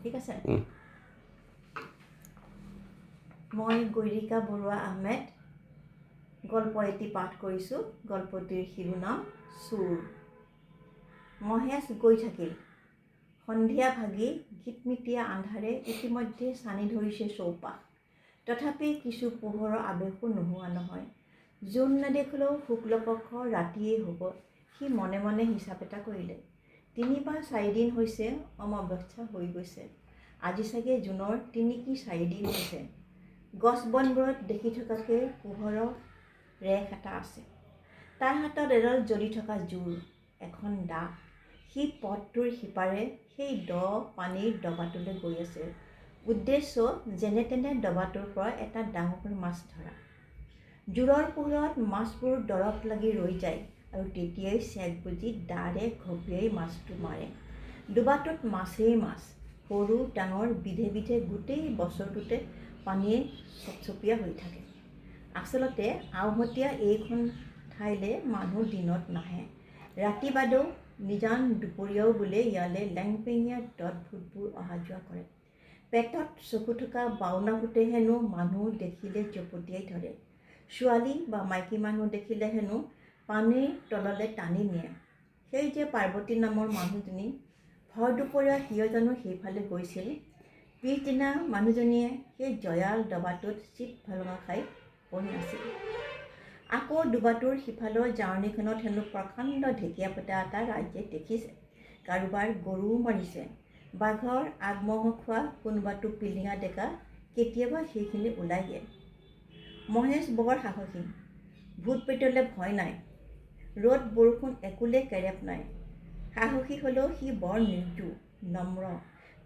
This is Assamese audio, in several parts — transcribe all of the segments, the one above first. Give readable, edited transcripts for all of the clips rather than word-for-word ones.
ঠিক আছে। মই গৈৰিকা বৰুৱা আহমেদ গল্প এটি পাঠ কৰিছোঁ। গল্পটিৰ শিৰোনাম চোৰ। মহেশ গৈ থাকিল। সন্ধিয়া ভাগি ঘিটমিটীয়া আন্ধাৰে ইতিমধ্যে ছানি ধৰিছে চৌপাশ। তথাপি কিছু পোহৰৰ আৱেশো নোহোৱা নহয়। জোন নেদেখিলেও শুক্লপক্ষ ৰাতিয়েই হ'ব। সি মনে মনে হিচাপ এটা কৰিলে। 3 বা 4 দিন হৈছে, অমাৱস্যা হৈ গৈছে। আজি চাগে জোনৰ 3 কি 4 দিন হৈছে। গছ বনবোৰত দেখি থকাকৈ পোহৰৰ ৰেখ এটা আছে। তাৰ হাতত এডাল জ্বলি থকা জোৰ, এখন দা। সি পথটোৰ সিপাৰে সেই দ পানীৰ ডবাটোলৈ গৈ আছে। উদ্দেশ্য যেনে তেনে ডবাটোৰ পৰা এটা ডাঙৰ মাছ ধৰা। জোৰৰ পোহৰত মাছবোৰ দৰক লাগি ৰৈ যায় আৰু তেতিয়াই চেগ বুজি দাৰে ঘপিয়াই মাছটো মাৰে। ডোবাটোত মাছেই মাছ, সৰু ডাঙৰ বিধে বিধে গোটেই বছৰটোতে পানীয়ে চপচপীয়া হৈ থাকে। আচলতে আওহতীয়া এইখন ঠাইলৈ মানুহ দিনত নাহে। ৰাতি বাদেও নিজান দুপৰীয়াও বোলে ইয়ালৈ লেংপেঙীয়া দঁত ভূতবোৰ অহা যোৱা কৰে। পেটত চকু থকা বাওনা ভূতে হেনো মানুহ দেখিলে জপটিয়াই ধৰে। ছোৱালী বা মাইকী মানুহ দেখিলে হেনো পানীৰ তললৈ টানি নিয়ে। সেই যে পাৰ্বতী নামৰ মানুহজনী ভৰ দুপৰীয়া কিয় জানো সেইফালে গৈছিল। পিছদিনা মানুহজনীয়ে সেই জয়াল ডবাটোত চিপ ভলঙা খাই পৰি আছিল। আকৌ ডোবাটোৰ সিফালৰ জাৰণিখনত হেনো প্ৰকাণ্ড ঢেকীয়া পতা এটা ৰাইজে দেখিছে। কাৰোবাৰ গৰুও মাৰিছে। বাঘৰ আগমঙহ খোৱা কোনোবাটো পিলিঙা ডেকা কেতিয়াবা সেইখিনি ওলাইগৈ। মহেশ বৰ সাহসী, ভূত প্ৰেতলৈ ভয় নাই, ৰ'দ বৰষুণ একোলে কেৰেপ নাই। সাহসী হ'লেও সি বৰ নিৰ্জু, নম্ৰ,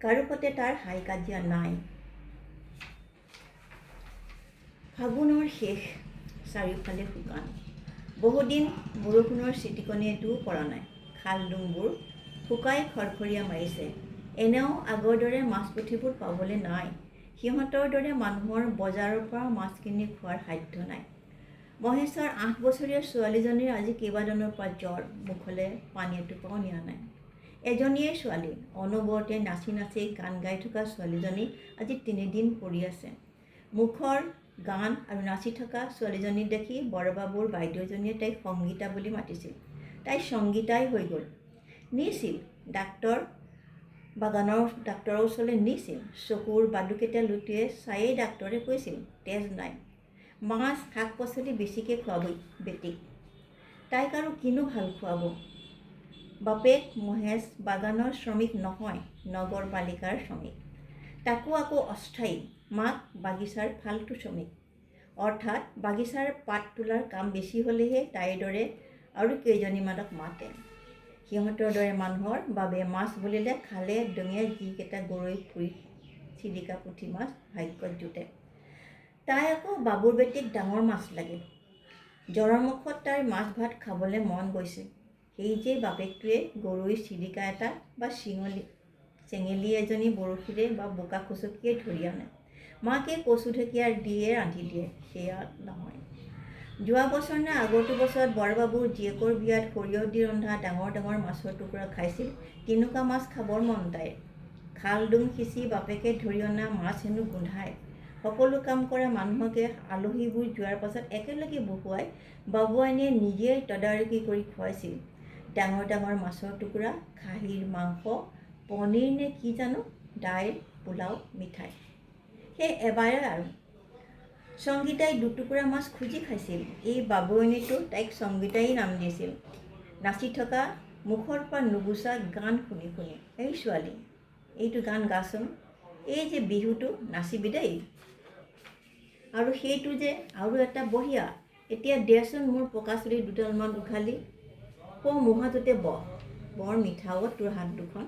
কাৰো সৈতে তাৰ হাই কাজিয়া নাই। ফাগুনৰ শেষ, চাৰিওফালে শুকান। বহুদিন বৰষুণৰ ছিটিকনি এটিও পৰা নাই। খাল ডোংবোৰ শুকাই খৰখৰীয়া মাৰিছে। এনেও আগৰ দৰে মাছ পুঠিবোৰ পাবলৈ নাই। সিহঁতৰ দৰে মানুহৰ বজাৰৰ পৰা মাছ কিনি খোৱাৰ সাধ্য নাই। মহেশৰ 8 বছৰীয়া ছোৱালীজনীৰ আজি কেইবাদিনৰ পৰা জ্বৰ, মুখলৈ পানী এটোপাও নিয়া নাই। এজনীয়ে ছোৱালী, অনবৰতে নাচি নাচি গান গাই থকা ছোৱালীজনী আজি 3 দিন পৰি আছে। মুখৰ গান আৰু নাচি থকা ছোৱালীজনী দেখি বৰবাবুৰ বাইদেউজনীয়ে তাইক সংগীতা বুলি মাতিছিল। তাই সংগীতাই হৈ গ'ল। নিছিল ডাক্তৰ বাগানৰ ডাক্তৰৰ ওচৰলৈ নিছিল। চকুৰ বালুকেইটা লুটিয়াই চায়েই ডাক্তৰে কৈছিল, তেজ নাই, মাছ শাক পাচলি বেছিকৈ খুৱাবই বেটিক। তাইক আৰু কিনো ভাল খুৱাব। বাপেক মহেশ বাগানৰ শ্ৰমিক নহয়, নগৰপালিকাৰ শ্ৰমিক, তাকো আকৌ অস্থায়ী। মাক বাগিচাৰ ফাল্টু শ্ৰমিক, অৰ্থাৎ বাগিচাৰ পাত তোলাৰ কাম বেছি হ'লেহে তাইৰ দৰে আৰু কেইজনীমানক মাতে। সিহঁতৰ দৰে মানুহৰ বাবে মাছ বুলিলে খালে ডঙে যিকেইটা গৰৈ পুৰি চিলিকা পুঠি মাছ ভাগ্যত জোটে। তাই আকৌ বাবুৰ বেটিক ডাঙৰ মাছ লাগে। জ্বৰৰ মুখত তাইৰ মাছ ভাত খাবলৈ মন গৈছে। সেই যে বাপেকটোৱে গৰৈ চিলিকা এটা বা চেঙেলী এজনী বৰশীৰে বা বোকা খুচকিয়ে ধৰি আনে, মাকে কচু ঢেকীয়া দিয়ে ৰান্ধি দিয়ে, সেয়া নহয়। যোৱা বছৰ নে আগৰটো বছৰত বৰবাবুৰ জীয়েকৰ বিয়াত সৰিয়হ দি ৰন্ধা ডাঙৰ ডাঙৰ মাছৰ টুকুৰা খাইছিল। তেনেকুৱা মাছ খাবৰ মন তাইৰ। খাল ডোং সিঁচি বাপেকে ধৰি অনা মাছ হেনো গোন্ধায়। সকলো কাম কৰা মানুহকে আলহীবোৰ যোৱাৰ পাছত একেলগে বহুৱাই বাবুৱানীয়ে নিজে তদাৰকি কৰি খুৱাইছিল। ডাঙৰ ডাঙৰ মাছৰ টুকুৰা, খাহীৰ মাংস, পনীৰ নে কি জানো, দাইল, পোলাও, মিঠাই। সেই এবাৰে আৰু সংগীতাই দুটুকুৰা মাছ খুজি খাইছিল। এই বাবুৱনীটো তাইক সংগীতাই নাম দিছিল। নাচি থকা মুখৰ পৰা নুগুচা গান শুনি শুনি, এই ছোৱালী এইটো গান গাচোন, এই যে বিহুটো নাচিবি দেই, আৰু সেইটো যে আৰু এটা বঢ়িয়া, এতিয়া দেচোন মোৰ পকা চুলি দুডালমান উঘালি, কওঁ মুহাটোতে বহ, বৰ মিঠাও তোৰ হাত দুখন,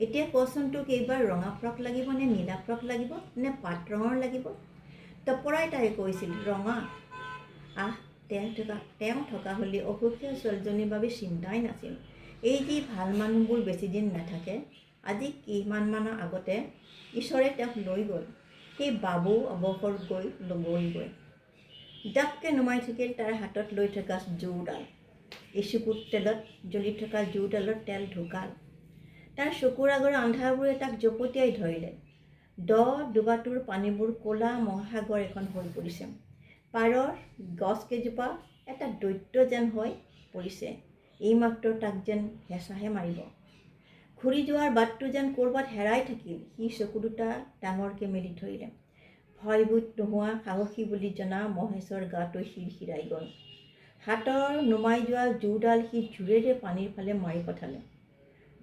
এতিয়া কচোন তোক এইবাৰ ৰঙা ফ্ৰক লাগিব নে নীলা ফ্ৰক লাগিব নে পাত ৰঙৰ লাগিব। তপৰাই তাই কৈছিল ৰঙা। আহ, তেওঁ থকা হ'লে অসুখীয়া ছোৱালীজনীৰ বাবে চিন্তাই নাছিল। এই যি ভাল মানুহবোৰ বেছিদিন নাথাকে। আজি কেইমাহমানৰ আগতে ঈশ্বৰে তেওঁক লৈ গ'ল। সেই বাবু অৱসৰ গৈ গ'লগৈ। জাপকৈ নুমাই থাকিল তাৰ হাতত লৈ থকা জোৰডাল। এচুকুট তেলত জ্বলি থকা জোৰডালৰ তেল ঢুকাল। তাৰ চকুৰ আগৰ আন্ধাৰবোৰে তাক জপটিয়াই ধৰিলে। দ ডোবাটোৰ পানীবোৰ ক'লা মহাসাগৰ এখন হৈ পৰিছে। পাৰৰ গছকেইজোপা এটা দৈত্য যেন হৈ পৰিছে। এইমাত্ৰ তাক যেন হেঁচাহে মাৰিব। ঘূৰি যোৱাৰ বাটটো যেন ক'ৰবাত হেৰাই থাকিল। সি চকু দুটা ডাঙৰকৈ মেলি ধৰিলে। ভয়বোধ নোহোৱা সাহসী বুলি জনা মহেশৰ গাটো শিৰশিৰাই গ'ল। হাতৰ নুমাই যোৱা জোৰডাল সি জোৰেৰে পানীৰ ফালে মাৰি পঠালে।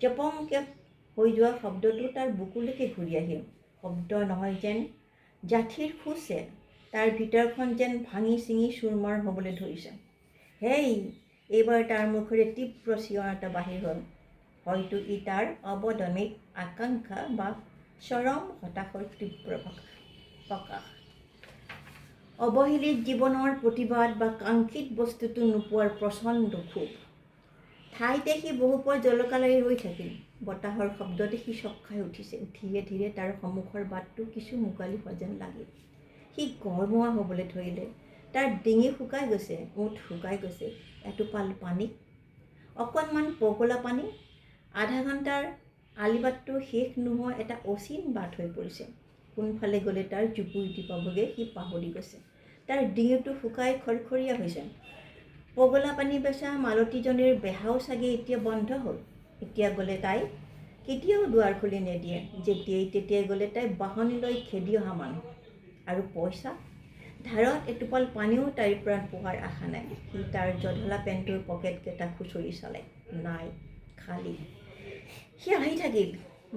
জপংকৈ হৈ যোৱা শব্দটো তাৰ বুকুলৈকে ঘূৰি আহিল। শব্দ নহয় যেন যাঠিৰ খোঁচহে। তাৰ ভিতৰখন যেন ভাঙি ছিঙি চুৰমাৰ হ'বলৈ ধৰিছে। হেই! এইবাৰ তাৰ মুখেৰে তীব্ৰ চিঞৰ এটা বাহিৰ হ'ল। হয়তো ই তাৰ অৱদমিত আকাংক্ষা বা চৰম হতাশৰ তীব্ৰ প্ৰকাশ। অৱহেলিত জীৱনৰ প্ৰতিবাদ বা কাংক্ষিত বস্তুটো নোপোৱাৰ প্ৰচণ্ড ক্ষোভ। ঠাইতে সি বহুপৰ জলকা লাগি ৰৈ থাকিল। বতাহৰ শব্দতে সি চক খাই উঠিছে। ধীৰে ধীৰে তাৰ সন্মুখৰ বাটটো কিছু মুকলি হোৱা যেন লাগিল। সি ঘৰমুৱা হ'বলৈ ধৰিলে। তাৰ ডিঙি শুকাই গৈছে, ওঁঠ শুকাই গৈছে। এটোপাল পানী, অকণমান পগলা পানী। আধা ঘণ্টাৰ আলিবাটটো শেষ নোহোৱা এটা অচিন বাট হৈ পৰিছে। কোনফালে গ'লে তাৰ জুপুৰিটো পাবগৈ সি পাহৰি গৈছে। তাৰ ডিঙিটো শুকাই খৰখৰীয়া হৈছে। পগলা পানী বেচা মালতীজনীৰ বেহাও চাগে এতিয়া বন্ধ হ'ল। এতিয়া গ'লে তাই কেতিয়াও দুৱাৰ খুলি নিদিয়ে। যেতিয়াই তেতিয়াই গ'লে তাই বাঁহনি লৈ খেদি অহা মানুহ। আৰু পইচা ধাৰত এটোপাল পানীও তাইৰ পৰা পোৱাৰ আশা নাই। সি তাৰ জধলা পেণ্টটোৰ পকেটকেইটা খুচৰি চালে। নাই, খালী। সি আহি থাকিল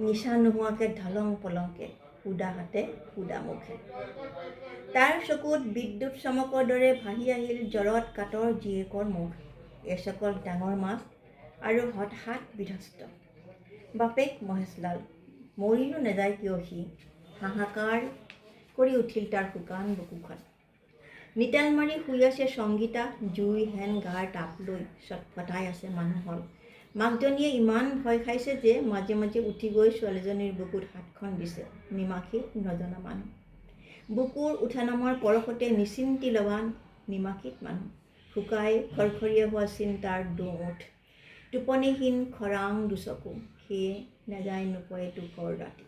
নিচা নোহোৱাকৈ, ঢলং পলংকৈ, সুদা হাতে সুদা মুখে। তাৰ চকুত বিদ্যুৎ চমকৰ দৰে ভাহি আহিল জ্বৰত কাতৰ জীয়েকৰ মুখ, এচকল ডাঙৰ মাছ আৰু হঠাৎ বিধ্বস্ত বাপেক মহেশলাল। মৰিনো নাযায় কিয় সি? হাহাকাৰ কৰি উঠিল তাৰ শুকান বুকুখন। নিতাল মাৰি শুই আছে সংগীতা, জুই হেন গাৰ তাপ লৈ ছটফটাই আছে মানুহৰ। মাকজনীয়ে ইমান ভয় খাইছে যে মাজে মাজে উঠি গৈ ছোৱালীজনীৰ বুকুত হাতখন দিছে। নিমাখিত নজনা মানুহ। বুকুৰ উঠা নমাৰ পৰশতে নিশ্চিন্তি লগা নিমাখিত মানুহ। শুকাই খৰখৰীয়া হোৱা চিন্তাৰ দুওঁঠ, টোপনিহীন খৰাং দুচকু। সেয়ে নাযায় নোপোৱাই দুখৰ ৰাতি।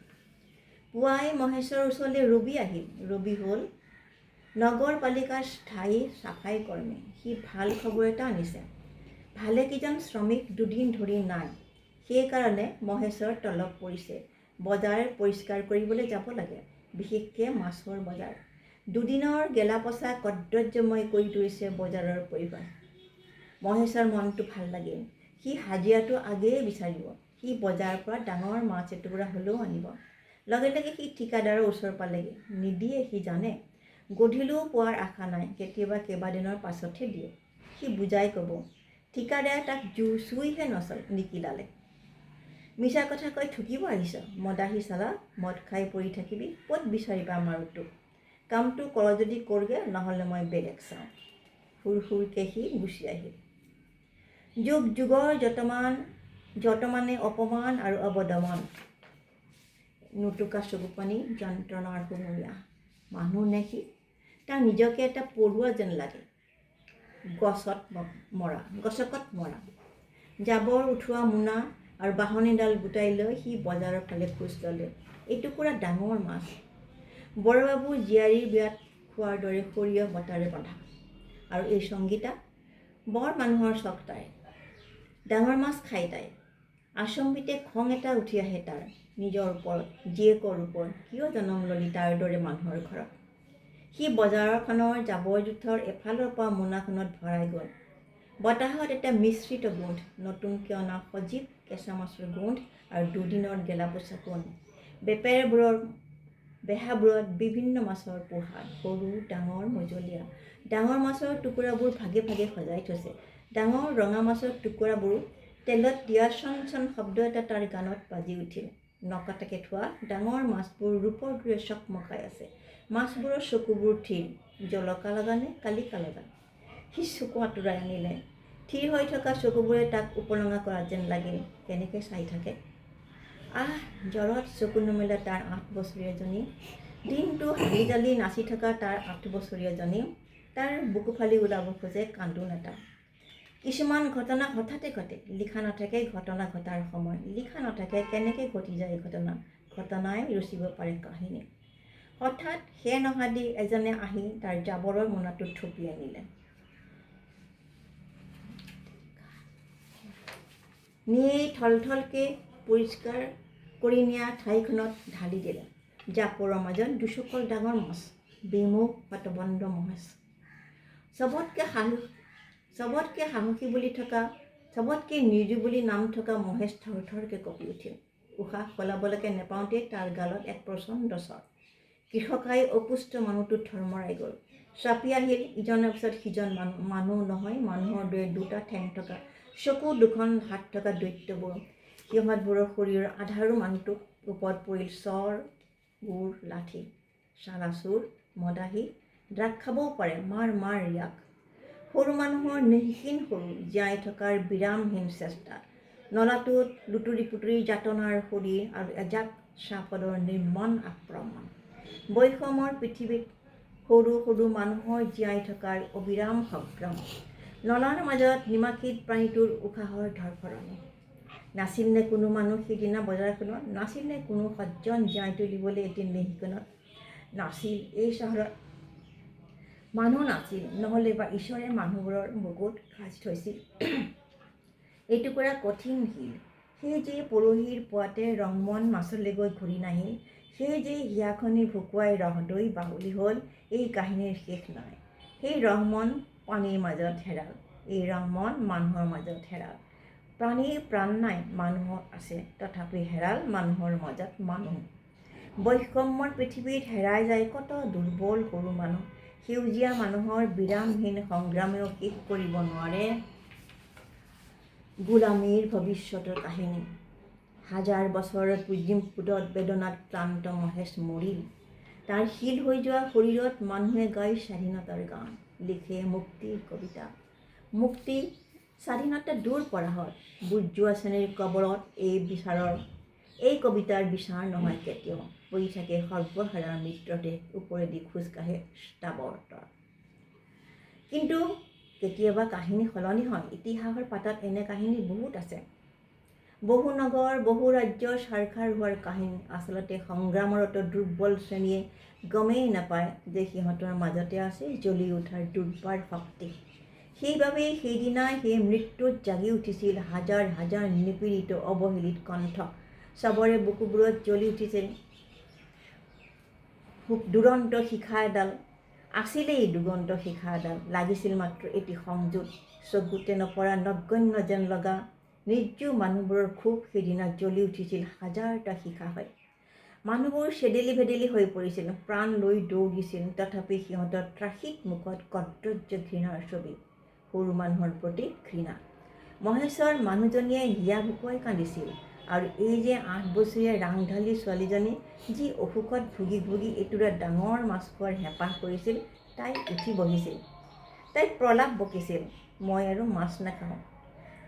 পুৱাই মহেশৰ ওচৰলৈ ৰবি আহিল। ৰবি হ'ল নগৰপালিকাৰ স্থায়ী চাফাই কৰ্মী। সি ভাল খবৰ এটা আনিছে। ভালেকেইজন শ্ৰমিক দুদিন ধৰি নাই, সেইকাৰণে মহেশৰ তলব পৰিছে। বজাৰ পৰিষ্কাৰ কৰিবলৈ যাব লাগে, বিশেষকৈ মাছৰ বজাৰ। দুদিনৰ গেলা পচা কৰ্দযময় কৰি তুলিছে বজাৰৰ পৰিৱেশ। মহেশৰ মনটো ভাল লাগিল। সি হাজিৰাটো আগেয়ে বিচাৰিব। সি বজাৰৰ পৰা ডাঙৰ মাছ এটুকুৰা হ'লেও আনিব। লগে লগে সি ঠিকাদাৰৰ ওচৰ পালেগৈ। নিদিয়ে, সি জানে। গধূলিও পোৱাৰ আশা নাই, কেতিয়াবা কেইবাদিনৰ পাছতহে দিয়ে। সি বুজাই ক'ব। ঠিকাদাৰে তাক চুইহে নচল নিকিলালে। মিছা কথা কৈ ঠগিব আহিছ, মদাহী চালা, মদ খাই পৰি থাকিবি, ক'ত বিচাৰিবা মাৰুটোক? কামটো কৰ যদি কৰগৈ, নহ'লে মই বেলেগ চাওঁ। সুৰ সুৰকৈ সি গুচি আহিল। যুগ যুগৰ যতমানে অপমান আৰু অৱদমন, নুটুকা চকুপানী, যন্ত্ৰণাৰ হুমুনিয়াহ। মানুহ নে সি? তাৰ নিজকে এটা পৰুৱা যেন লাগে, গছত মৰা, গছকত মৰা। জাবৰ উঠোৱা মোনা আৰু বাঁহনিডাল গোটাই লৈ সি বজাৰৰ ফালে খোজ ল'লে। এটুকুৰা ডাঙৰ মাছ, বৰবাবুৰ জীয়াৰীৰ বিয়াত খোৱাৰ দৰে সৰিয়হ বটাৰে বন্ধা। আৰু এই সংগীতা, বৰ মানুহৰ চখ তাই। ডাঙৰ মাছ খায় তাই। আচম্বিতে খং এটা উঠি আহে তাৰ নিজৰ ওপৰত, জীয়েকৰ ওপৰত। কিয় জন্ম ল'লি তাৰ দৰে মানুহৰ ঘৰত? সি বজাৰখনৰ জাবৰ জোঁথৰ এফালৰ পৰা মোনাখনত ভৰাই গ'ল। বতাহত এটা মিশ্ৰিত গোন্ধ, নতুনকৈ অনা সজীৱ কেঁচা মাছৰ গোন্ধ আৰু দুদিনৰ গেলা পচা গোন্ধ। বেপাৰীবোৰৰ বেহাবোৰত বিভিন্ন মাছৰ পোহাৰ, সৰু ডাঙৰ মজলীয়া। ডাঙৰ মাছৰ টুকুৰাবোৰ ভাগে ভাগে সজাই থৈছে। ডাঙৰ ৰঙা মাছৰ টুকুৰাবোৰ তেলত দিয়া চন চন শব্দ এটা তাৰ গানত বাজি উঠিল। নকটাকৈ থোৱা ডাঙৰ মাছবোৰ ৰূপৰ দৰে চকমকাই আছে। মাছবোৰৰ চকুবোৰ থিৰ, জলকা লগা নে কালিকা লগা? সি চকু আঁতৰাই আনিলে। থিৰ হৈ থকা চকুবোৰে তাক উপলুঙা কৰা যেন লাগিল। কেনেকৈ চাই থাকে! আহ, জ্বৰত চকু নেমেলা তাৰ 8 বছৰীয়াজনী, দিনটো হালি জালি নাচি থকা তাৰ 8 বছৰীয়াজনী, তাৰ বুকু ফালি ওলাব খোজে কান্দোন এটা। কিছুমান ঘটনা হঠাতে ঘটে, লিখা নাথাকে ঘটনা ঘটাৰ সময়, লিখা নাথাকে কেনেকৈ ঘটি যায় ঘটনা, ঘটনাই ৰচিব পাৰে কাহিনী। হঠাৎ সে নহাদি এজনে আহি তাৰ জাবৰৰ মোনাটো থপিয়াই নিলে। নিয়েই থলথলকৈ পৰিষ্কাৰ কৰি নিয়া ঠাইখনত ঢালি দিলে। জাপৰৰ মাজত দুচকল ডাঙৰ মাছ, বিমুখ হতবন্ধ মহেশ। চবতকৈ সাহসী বুলি থকা, চবতকৈ নিৰ্জু বুলি নাম থকা মহেশ থৰথৰকৈ কঁপি উঠিল। উশাহ সলাবলৈকে নেপাওঁতেই তাৰ গালত এক প্ৰচণ্ড চৰ। কৃষকাই অপুষ্ট মানুহটো থৰমৰাই গ'ল। চাপি আহিল ইজনৰ পিছত সিজন মানুহ, মানুহ নহয় মানুহৰ দৰে দুটা ঠেং থকা, চকু দুখন হাত থকা দৈত্যবোৰ। সিহঁতবোৰৰ শৰীৰৰ আধাৰো মানুহটোক ওপৰত পৰিল চৰ, গোৰ, লাঠি। চালা চোৰ, মদাহী, ড্ৰাগ খাবও পাৰে, মাৰ মাৰ ইয়াক। সৰু মানুহৰ নিঃসীন সৰু জীয়াই থকাৰ বিৰামহীন চেষ্টা। নলাটোত লুতুৰি পুতুৰি যাতনাৰ শৰীৰ আৰু এজাক চাপদৰ নিৰ্মম আক্ৰমণ। বৈষম্যৰ পৃথিৱীত সৰু সৰু মানুহৰ জীয়াই থকাৰ অবিৰাম সংগ্ৰাম। নলাৰ মাজত নিমাখিত প্ৰাণীটোৰ উশাহৰ ধৰফৰণি। নাছিল নে কোনো মানুহ সিদিনা বজাৰখনত? নাছিল নে কোনো সজ্জন জীয়াই তুলিবলৈ এটি নিশিকণত? নাছিল এই চহৰত মানুহ নাছিল, নহ'লে বা ঈশ্বৰে মানুহবোৰৰ বুকুত খাঁজ থৈছিল এটুকুৰা কঠিন শিল। সেই যে পৰহিৰ পুৱাতে ৰংমন মাছলৈ গৈ ঘূৰি নাহিল, সেই যে হিয়াখনি ভুকুৱাই ৰহদৈ বাহুলি হ'ল, এই কাহিনীৰ শেষ নাই। সেই ৰংমন পানীৰ মাজত হেৰাল, এই ৰংমন মানুহৰ মাজত হেৰাল। প্ৰাণীৰ প্ৰাণ নাই, মানুহৰ আছে, তথাপি হেৰাল মানুহৰ মাজত মানুহ। বৈষম্যৰ পৃথিৱীত হেৰাই যায় কত দুৰ্বল সৰু মানুহ। সেউজীয়া মানুহৰ বিৰামহীন সংগ্ৰামেও শেষ কৰিব নোৱাৰে গোলামীৰ ভৱিষ্যতৰ কাহিনী। হাজাৰ বছৰৰ পুঁজিপুটত বেদনাত ক্লান্ত মহেশ মৰিল। তাৰ শিল হৈ যোৱা শৰীৰত মানুহে গায় স্বাধীনতাৰ গান, লিখে মুক্তিৰ কবিতা। মুক্তি স্বাধীনতা দূৰ পৰাহত বুৰ্জোৱা শ্ৰেণীৰ কবলত এই কবিতাৰ বিচাৰ নহয় কেতিয়াও। পৰি থাকে সৰ্বহাৰাৰ মৃতদেহ ওপৰেদি খোজ কাঢ়ে স্তাৱৰ। কিন্তু কেতিয়াবা কাহিনী সলনি হয়। ইতিহাসৰ পাতত এনে কাহিনী বহুত আছে। বহু নগৰ, বহু ৰাজ্য ছাৰখাৰ হোৱাৰ কাহিনী। আচলতে সংগ্ৰামৰত দুৰ্বল শ্ৰেণীয়ে গমেই নাপায় যে সিহঁতৰ মাজতে আছে জ্বলি উঠাৰ দুৰ্বাৰ শক্তি। সেইবাবেই সেইদিনা সেই মৃত্যুত জাগি উঠিছিল হাজাৰ হাজাৰ নিপীড়িত অৱহেলিত কণ্ঠ। চবৰে বুকুবোৰত জ্বলি উঠিছিল দুৰন্ত শিখা এডাল। আছিলেই দুৰন্ত শিখা এডাল, লাগিছিল মাত্ৰ এটি সংযোগ। চকুতে নপৰা নগণ্য যেন লগা নিৰ্জু মানুহবোৰৰ ক্ষোভ সেইদিনা জ্বলি উঠিছিল হাজাৰটা শিখা হৈ। মানুহবোৰ চেদেলি ভেদেলি হৈ পৰিছিল, প্ৰাণ লৈ দৌৰিছিল, তথাপি সিহঁতৰ ত্ৰাসিত মুখত কদৰ্য ঘৃণাৰ ছবি, সৰু মানুহৰ প্ৰতি ঘৃণা। মহেশৰ মানুহজনীয়ে হিয়া ভুকুৱাই কান্দিছিল। আৰু এই যে ৮ বছৰীয়া ৰাংঢালী ছোৱালীজনী, যি অসুখত ভুগি ভুগি এটুকুৰা ডাঙৰ মাছ খোৱাৰ হেঁপাহ কৰিছিল, তাই উঠি বহিছিল। তাই প্ৰলাপ বকিছিল, মই আৰু মাছ নাখাওঁ,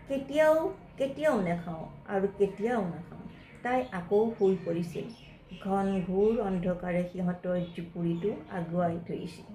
কেতিয়াও কেতিয়াও নাখাওঁ আৰু কেতিয়াও নাখাওঁ। তাই আকৌ শুই পৰিছিল। ঘন ঘোৰ অন্ধকাৰে সিহঁতৰ জুপুৰিটো আগুৱাই ধৰিছিল।